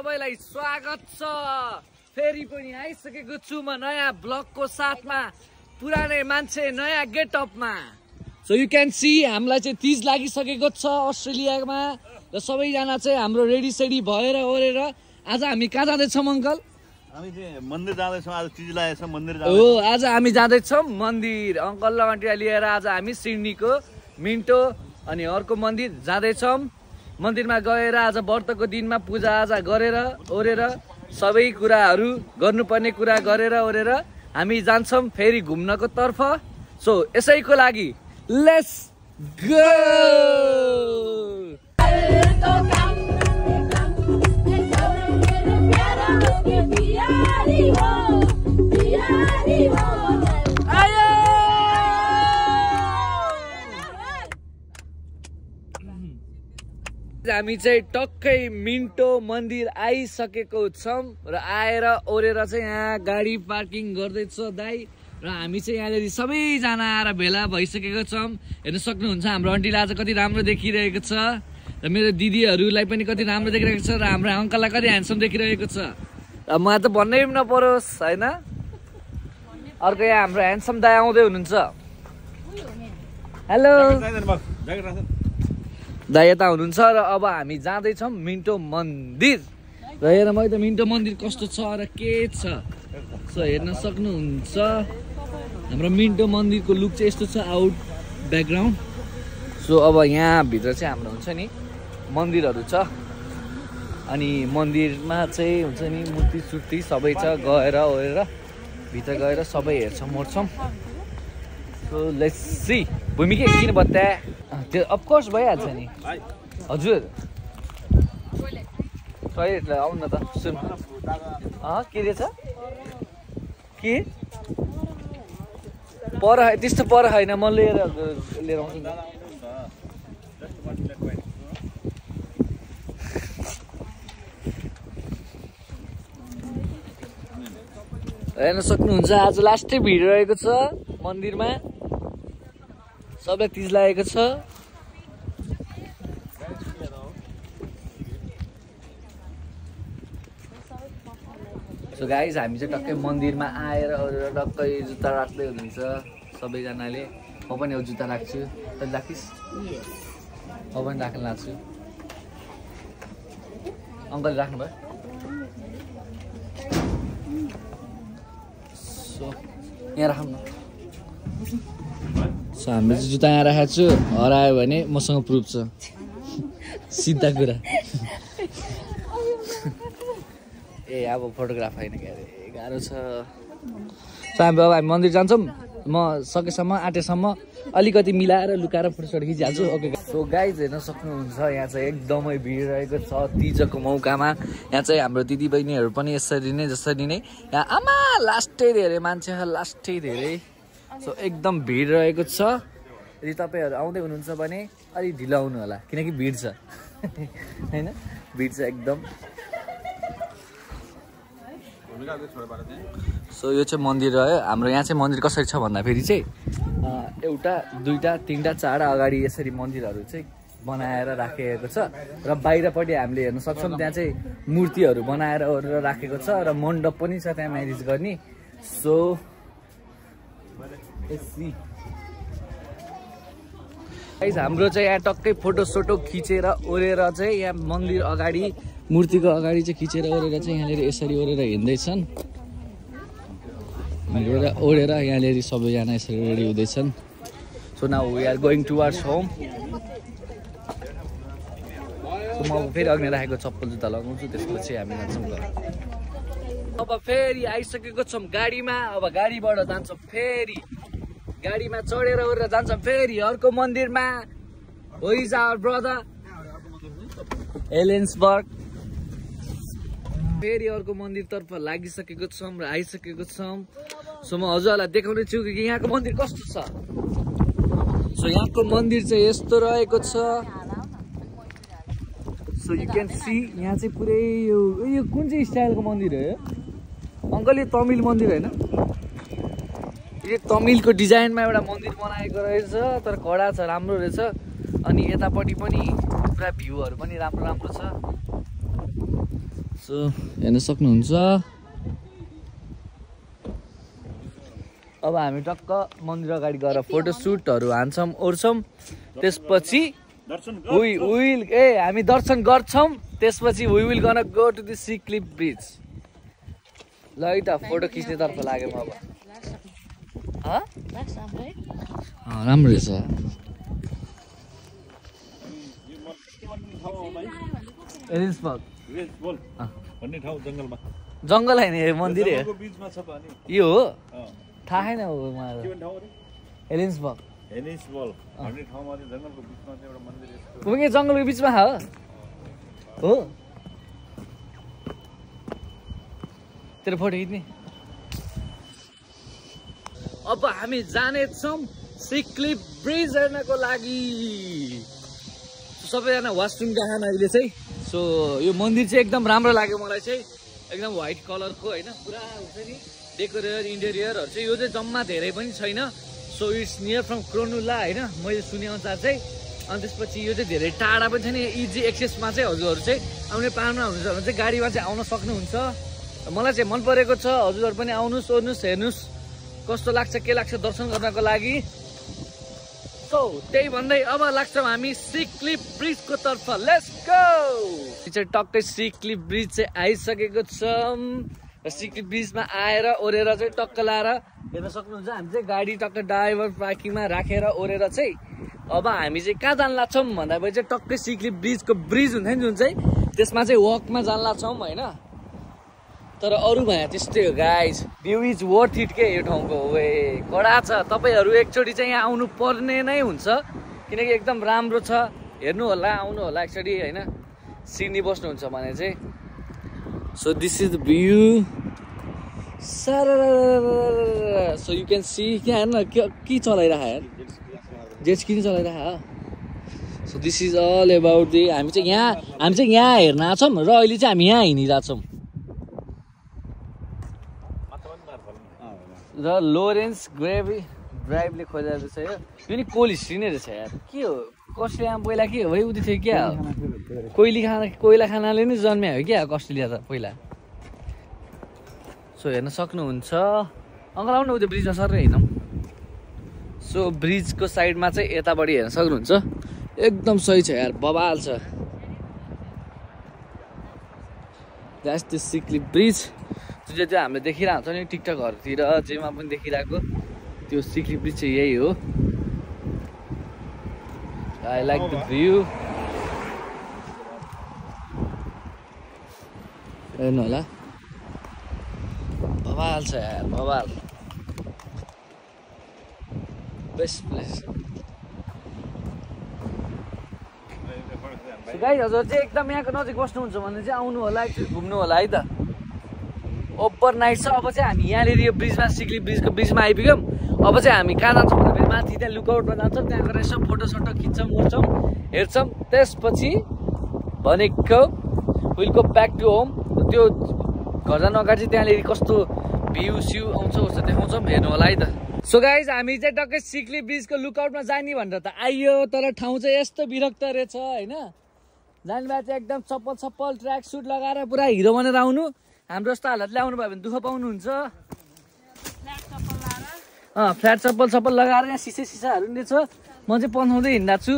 सबैलाई स्वागत छ। फेरि पनि आइसकेको छु म नयाँ ब्लगको साथमा, पुरानै मान्छे नयाँ गेटअपमा। सो यु क्यान सी हामीलाई चाहिँ तीज लागिसकेको छ अस्ट्रेलियामा र सबैजना चाहिँ हाम्रो रेडी सेडी भएर ओरेर आज हामी कहाँ जाँदैछौँ अङ्कल? हामी चाहिँ मन्दिर जाँदैछौँ। आज तीज लागेको छ, मन्दिर हो आज हामी जाँदैछौँ मन्दिर। अङ्कल र आन्टीलाई लिएर आज हामी सिडनीको मिन्टो अनि अर्को मन्दिर जाँदैछौँ। मन्दिरमा गएर आज व्रतको दिनमा पूजाआजा गरेर ओरेर सबै कुराहरू गर्नुपर्ने कुरा गरेर ओरेर हामी जान्छौँ फेरि घुम्नको तर्फ। सो यसैको लागि लेट्स गो। हामी चाहिँ टक्कै मिन्टो मन्दिर आइसकेको छौँ र आएर ओरेर चाहिँ यहाँ गाडी पार्किङ गर्दैछ दाइ र हामी चाहिँ यहाँनिर सबैजना आएर भेला भइसकेको छौँ। हेर्न सक्नुहुन्छ हाम्रो आन्टीलाई आज कति राम्रो देखिरहेको छ र मेरो दिदीहरूलाई पनि कति राम्रो देखिरहेको छ र हाम्रो अङ्कललाई कति ह्यान्डसम देखिरहेको छ। र मलाई त भन्नै पनि नपरोस् होइन। अर्को यहाँ हाम्रो ह्यान्डसम दाइ आउँदै हुनुहुन्छ। हेलो दाइ यता हुनुहुन्छ र अब हामी जाँदैछौँ मिन्टो मन्दिर र हेर मैले त मिन्टो मन्दिर कस्तो छ र के छ। सो हेर्न सक्नुहुन्छ हाम्रो मिन्टो मन्दिरको लुक चाहिँ यस्तो छ आउट ब्याकग्राउन्ड। सो अब यहाँभित्र चाहिँ हाम्रो हुन्छ नि मन्दिरहरू छ अनि मन्दिरमा चाहिँ हुन्छ नि मूर्ति सुर्ति सबै छ। गएर ओरेर भित्र गएर सबै हेर्छौँ मोड्छौँ। So let's see. भूमि के किन बत्ता त्यो अफकोर्स भइहाल्छ नि हजुर। टोइलेटलाई आउनु न त सुन के रहेछ के पर त्यस्तो पर होइन म लिएर आउँछु नि। हेर्न सक्नुहुन्छ आज लास्टै भिड रहेको छ मन्दिरमा। सबैलाई तीज लागेको छ। सो गाइज हामी चाहिँ टक्कै मन्दिरमा आएर टक्कै जुत्ता राख्दै हुनुहुन्छ सबैजनाले। म पनि अब जुत्ता राख्छु। तैँले राखिस्? म पनि राख्न लाग्छु। अङ्कल राख्नुभयो? सो यहाँ राखौँ न। सो हामीले चाहिँ जुत्ता यहाँ राखेको छु, हरायो भने मसँग प्रुफ छ सिधा कुरा। ए अब फोटोग्राफ होइन क्या अरे गाह्रो छ। सो अब हामी मन्दिर जान्छौँ। म सकेसम्म आँटेसम्म अलिकति मिलाएर लुकाएर फोटोसोटो खिचिहाल्छु। ओके सो गाइज हेर्न सक्नुहुन्छ यहाँ चाहिँ एकदमै भिड रहेको छ तीजको मौकामा। यहाँ चाहिँ हाम्रो दिदीबहिनीहरू पनि यसरी नै जसरी नै यहाँ आमा लास्टै धेरै मान्छे लास्टै धेरै। सो एकदम भिड रहेको छ। यदि तपाईँहरू आउँदै हुनुहुन्छ भने अलिक ढिलो आउनु होला किनकि भिड छ होइन भिड छ एकदम। सो यो चाहिँ मन्दिर रह्यो हाम्रो। यहाँ चाहिँ मन्दिर कसरी छ भन्दाखेरि चाहिँ एउटा दुईवटा तिनवटा चारवटा अगाडि यसरी मन्दिरहरू चाहिँ बनाएर राखेको छ र बाहिरपट्टि हामीले हेर्न सक्छौँ त्यहाँ चाहिँ मूर्तिहरू बनाएर राखेको छ र मण्डप पनि छ त्यहाँ म्यारेज गर्ने। सो हाम्रो चाहिँ यहाँ टक्कै फोटो सोटो खिचेर ओरेर चाहिँ यहाँ मन्दिर अगाडि मूर्तिको अगाडि चाहिँ खिचेर ओरेर चाहिँ यहाँनिर यसरी ओरेर हिँड्दैछन्। ओरेर यहाँनिर सबैजना यसरी रेडी हुँदैछन्। So now we are going towards home. म फेरि अघि राखेको चप्पल जुत्ता लगाउँछु त्यसपछि हामी जान्छौँ घर। अब फेरि आइसकेको छौँ गाडीमा। अब गाडीबाट जान्छौँ फेरि गाडीमा चढेर ओरेर जान्छौँ फेरि अर्को मन्दिरमा। हो इज आवर ब्रदर एलेन्सबर्ग। फेरि अर्को मन्दिरतर्फ लागिसकेको छौँ र आइसकेको छौँ। सो म हजुरहरूलाई देखाउने छु कि यहाँको मन्दिर कस्तो छ। सो यहाँको मन्दिर चाहिँ यस्तो रहेको छ। सो यु क्यान सी यहाँ चाहिँ पुरै यो कुन चाहिँ स्टाइलको मन्दिर हो यो अङ्कल? यो तमिल मन्दिर होइन? यो तमिलको डिजाइनमा एउटा मन्दिर बनाएको रहेछ तर कडा छ राम्रो रहेछ। अनि यतापट्टि पनि पुरा भ्यूहरू पनि राम्रो राम्रो छ। सो हेर्न सक्नुहुन्छ। अब हामी टक्क मन्दिर अगाडि गएर फोटोसुटहरू हान्छौँ ओर्छौँ। त्यसपछि हामी दर्शन गर्छौँ। त्यसपछि we will gonna go to the sea cliff bridge. ल है त फोटो खिच्नेतर्फ लाग्यो म अब। राम्रो रहेछ। जङ्गल होइन मन्दिर यो हो थाहा छैन हेलिन्सबर्ग जङ्गलको बिचमा हो तेरो फोटो खिच्ने। अब हामी जानेछौँ सी क्लिफ ब्रिज हेर्नको लागि। सबैजना वासरुम गएन अहिले चाहिँ। सो यो मन्दिर चाहिँ एकदम राम्रो लाग्यो मलाई चाहिँ। एकदम व्हाइट कलरको होइन पुरा हुन्छ नि डेकोरेटर इन्टेरियरहरू चाहिँ। यो चाहिँ जम्मा धेरै पनि छैन। सो इट्स नियर फ्रम क्रोनुला होइन मैले सुनेअनुसार चाहिँ। अनि त्यसपछि यो चाहिँ धेरै टाढा पनि छैन। इजी एक्सेसमा चाहिँ हजुरहरू चाहिँ आउने प्लानमा हुनुहुन्छ भने चाहिँ गाडीमा चाहिँ आउन सक्नुहुन्छ। मलाई चाहिँ मन परेको छ। हजुरहरू पनि आउनुहोस् ओर्नुहोस् हेर्नुहोस् कस्तो लाग्छ के लाग्छ दर्शन गर्नको लागि। सो त्यही भन्दै अब लाग्छौँ हामी सी क्लिफ ब्रिजको तर्फ। Let's go. चाहिँ टक्कै सी क्लिफ ब्रिज चाहिँ आइसकेको छौँ। र सी क्लिफ ब्रिजमा आएर ओरेर चाहिँ टक्क लाएर हेर्न सक्नुहुन्छ। हामी चाहिँ गाडी टक्क ड्राइभर पार्किङमा राखेर ओरेर चाहिँ अब हामी चाहिँ कहाँ जान लाग्छौँ भन्दाखेरि चाहिँ टक्कै सी क्लिफ ब्रिजको ब्रिज हुन्छ नि जुन चाहिँ त्यसमा चाहिँ वकमा जान लाग्छौँ होइन। तर अरू भने त्यस्तै हो guys. View is worth it के यो ठाउँको वे कडा छ। तपाईँहरू एकचोटि चाहिँ यहाँ आउनु पर्ने नै हुन्छ किनकि एकदम राम्रो छ। हेर्नु होला आउनु होला एकचोटि होइन सिडनी बस्नुहुन्छ भने चाहिँ। So this is the view. So you can see क्या हेर्न के चलाइरहेको यार जेट स्की चलाइरहेको। So this is all about the हामी चाहिँ यहाँ हेर्न आएको छौँ र अहिले चाहिँ हामी यहाँ हिँडिरहेछौँ। र लोरेन्स ड्राइभले खोजेर रहेछ यो नि कोल हिस्ट्री नै रहेछ यार। के हो अस्ट्रेलियामा पहिला के हो उति थियो क्या कोइला खानाले नै जन्मिया हो क्या अस्ट्रेलिया त पहिला। सो हेर्न सक्नुहुन्छ। अङ्कल आउनु उयो ब्रिजमा सर हिँडौँ। सो ब्रिजको साइडमा चाहिँ यतापट्टि हेर्न सक्नुहुन्छ एकदम सही छ यार बवाल छ। That's the sea cliff bridge जुन चाहिँ त्यो हामीले देखिरहेको हुन्छ नि टिकटकहरूतिर जेमा पनि देखिरहेको त्यो सी क्लिफ ब्रिज चाहिँ यही हो। I like the view. हेर्नु होला बवाल छ यार बवाल बेस्ट प्लेस। गाइस हजुर चाहिँ एकदम यहाँको नजिक बस्नुहुन्छ भने चाहिँ आउनु होला एकचोटि घुम्नु होला है त। ओभर नाइट छ। अब चाहिँ हामी यहाँनिर यो ब्रिजमा सी क्लिफ ब्रिजको ब्रिजमा आइपुग्यौँ। अब चाहिँ हामी कहाँ जान्छौँ भन्दाखेरि माथि त्यहाँ लुकआउटमा जान्छौँ। त्यहाँ गएर यसो फोटोसोटो खिच्छौँ ओर्छौँ हेर्छौँ। त्यसपछि भनेको will go back to home. त्यो घर जानु अगाडि चाहिँ त्यहाँनिर कस्तो भ्यू स्यू आउँछ उसो देखाउँछौँ हेर्नु होला है त। सो गाइज हामी चाहिँ टक्कै सी क्लिफ ब्रिजको लुकआउटमा जाने भनेर त आइयो तर ठाउँ चाहिँ यस्तो विरक्त रहेछ होइन। जाने भए चाहिँ एकदम चप्पल ट्र्याक सुट लगाएर पुरा हिरो बनेर आउनु। हाम्रो जस्तो हालतले आउनु भयो भने दुःख पाउनुहुन्छ। फ्ल्याट चप्पल लगाएर यहाँ सिसाहरू नि छ। म चाहिँ पन्साउँदै हिँड्दा छु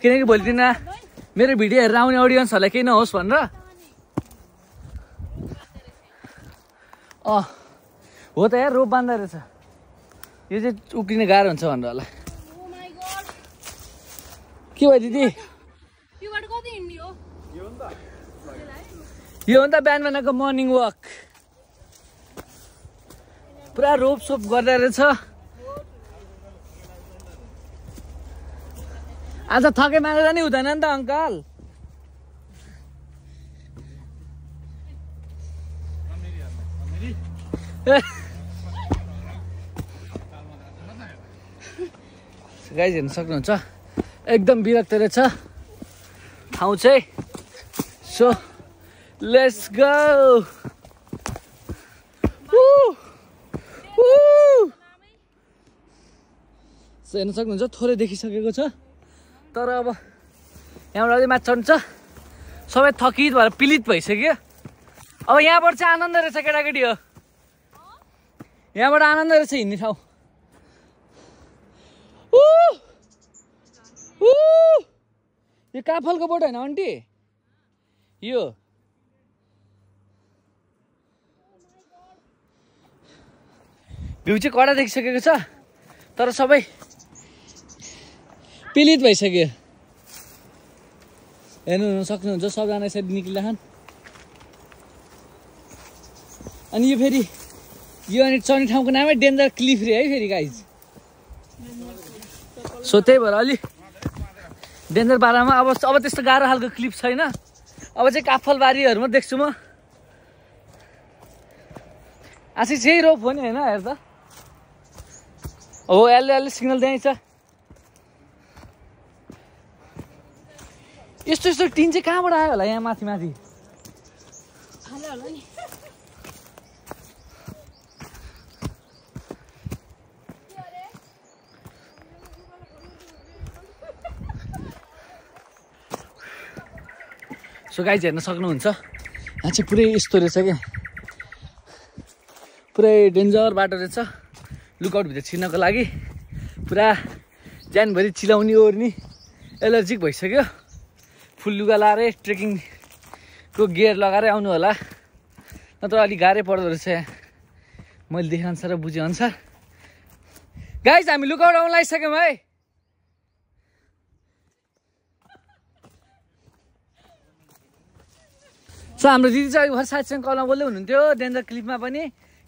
किनकि भोलि दिन मेरो भिडियो हेरेर आउने अडियन्सहरूलाई केही नहोस् भनेर। हो त यार रोप बाँध्दो रहेछ यो चाहिँ उक्लिने गाह्रो हुन्छ भनेर होला। के भयो दिदी यो हो नि त बिहान बिहानको मर्निङ वक। पुरा रोप सोप गर्दा रहेछ। आज थके मारेर नि हुँदैन नि त अङ्कल। गाइज हेर्न सक्नुहुन्छ एकदम विरक्त रहेछ ठाउँ चाहिँ। So let's go. सो हेर्न सक्नुहुन्छ थोरै देखिसकेको छ तर अब यहाँबाट अझै माथि चढ्छ। सबै थकित भएर पीडित भइसक्यो अब यहाँबाट चाहिँ आनन्द रहेछ केटाकेटी हो यहाँबाट आनन्द रहेछ हिँड्ने ठाउँ यो काफलको बोट होइन आन्टी यो भ्यू चाहिँ कडा देखिसकेको छ तर सबै पीडित भइसक्यो हेर्नु सक्नुहुन्छ सबजना यसरी निक्लिरहेछन् अनि यो फेरि यो अनि चढ्ने ठाउँको नामै डेन्जर क्लिफ रे है फेरि गाइज सो त्यही भएर अलि डेन्जर पारामा अब त्यस्तो गाह्रो खालको क्लिप छैन अब चाहिँ काफलबारीहरूमा देख्छु म आशिष यही रोप हो नि होइन हेर त हो यसले सिग्नल त्यहीँ छ यस्तो यस्तो टिन चाहिँ कहाँबाट आयो होला यहाँ माथि माथि सो गाइज हेर्न सक्नुहुन्छ यहाँ चाहिँ पुरै यस्तो रहेछ क्या पुरै डेन्जर बाटो रहेछ लुकआउटभित्र छिर्नको लागि पुरा ज्यानभरि चिलाउने ओर्ने एलर्जिक भइसक्यो फुल लुगा लाएरै ट्रेकिङको गियर लगाएरै आउनु होला नत्र अलिक गाह्रै पर्दो रहेछ यहाँ मैले देखेअनुसार र बुझेअनुसार गाइज हामी लुकआउट आउनु लागिसक्यौँ है सो हाम्रो दिदी चाहिँ भर साथीसँग कलमा बोल्दै हुनुहुन्थ्यो डेन्जर क्लिपमा पनि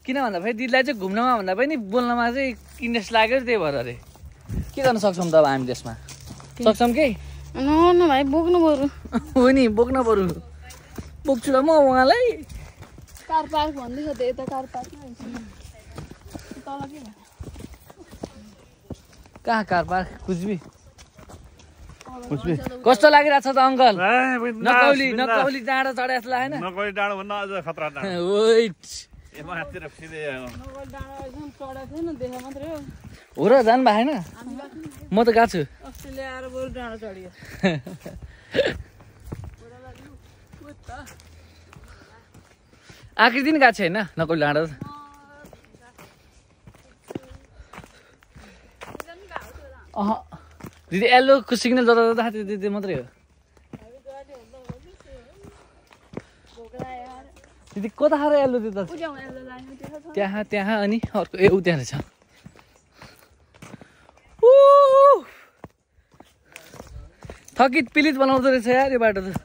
किन भन्दा फेरि दिदीलाई चाहिँ घुम्नमा भन्दा पनि बोल्नमा चाहिँ इन्ट्रेस्ट लाग्यो त्यही भएर अरे के गर्न सक्छौँ त अब हामी त्यसमा सक्छौँ के न भाइ बोक्नु बरु हो नि बोक्न बरु बोक्छु ल म उहाँलाई कार पार्क भन्दैछ त यता कार पार्क कहाँ कार पार्क कुचबी कस्तो लागिरहेछ त अङ्कल नकौली नकौली डाँडो चढे जस्तो लागेन नकौली डाँडो भन्दा अझ खतरा डाँडो हो र जानु भएन म त गएको छु अस्ट्रेलिया आएर बरु डाँडो चढियो आखिर दिन गएको छ होइन नकौली डाँडो अह दिदी येल्लोको सिग्नल जता जता त्यति मात्रै हो दिदी कता खाएर येल्लो त्यो त त्यहाँ त्यहाँ अनि अर्को ए ऊ त्यहाँ रहेछ थकित पिलित बनाउँदो रहेछ यार यो बाटो त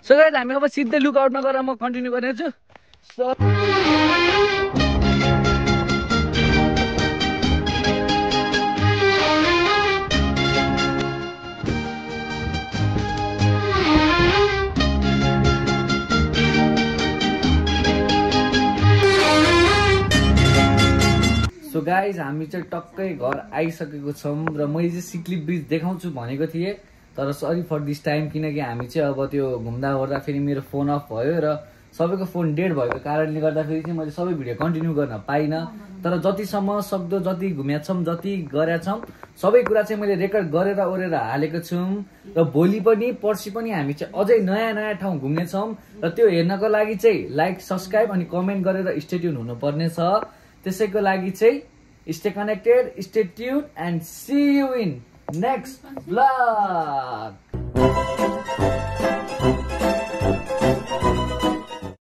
सो गाइस हामी अब सिधै लुकआउटमा गएर म कन्टिन्यू गर्नेछु सो गाइज हामी चाहिँ टक्कै घर आइसकेको छौँ र मैले चाहिँ सिक्ली ब्रिज देखाउँछु भनेको थिएँ तर सरी फर दिस टाइम किनकि हामी चाहिँ अब त्यो घुम्दा ओर्दा फेरि मेरो फोन अफ भयो र सबैको फोन डेड भएको कारणले गर्दाखेरि चाहिँ मैले सबै भिडियो कन्टिन्यू गर्न पाइनँ तर जतिसम्म सक्दो जति घुमेका छौँ जति गरेका छौँ सबै कुरा चाहिँ मैले रेकर्ड गरेर ओरेर हालेको छौँ र भोलि पनि पर्सि पनि हामी चाहिँ अझै नयाँ नयाँ ठाउँ घुम्नेछौँ र त्यो हेर्नको लागि चाहिँ लाइक सब्सक्राइब अनि कमेन्ट गरेर स्टे ट्युन हुनुपर्ने छ त्यसैको लागि चाहिँ stay connected stay tune and see you in next blog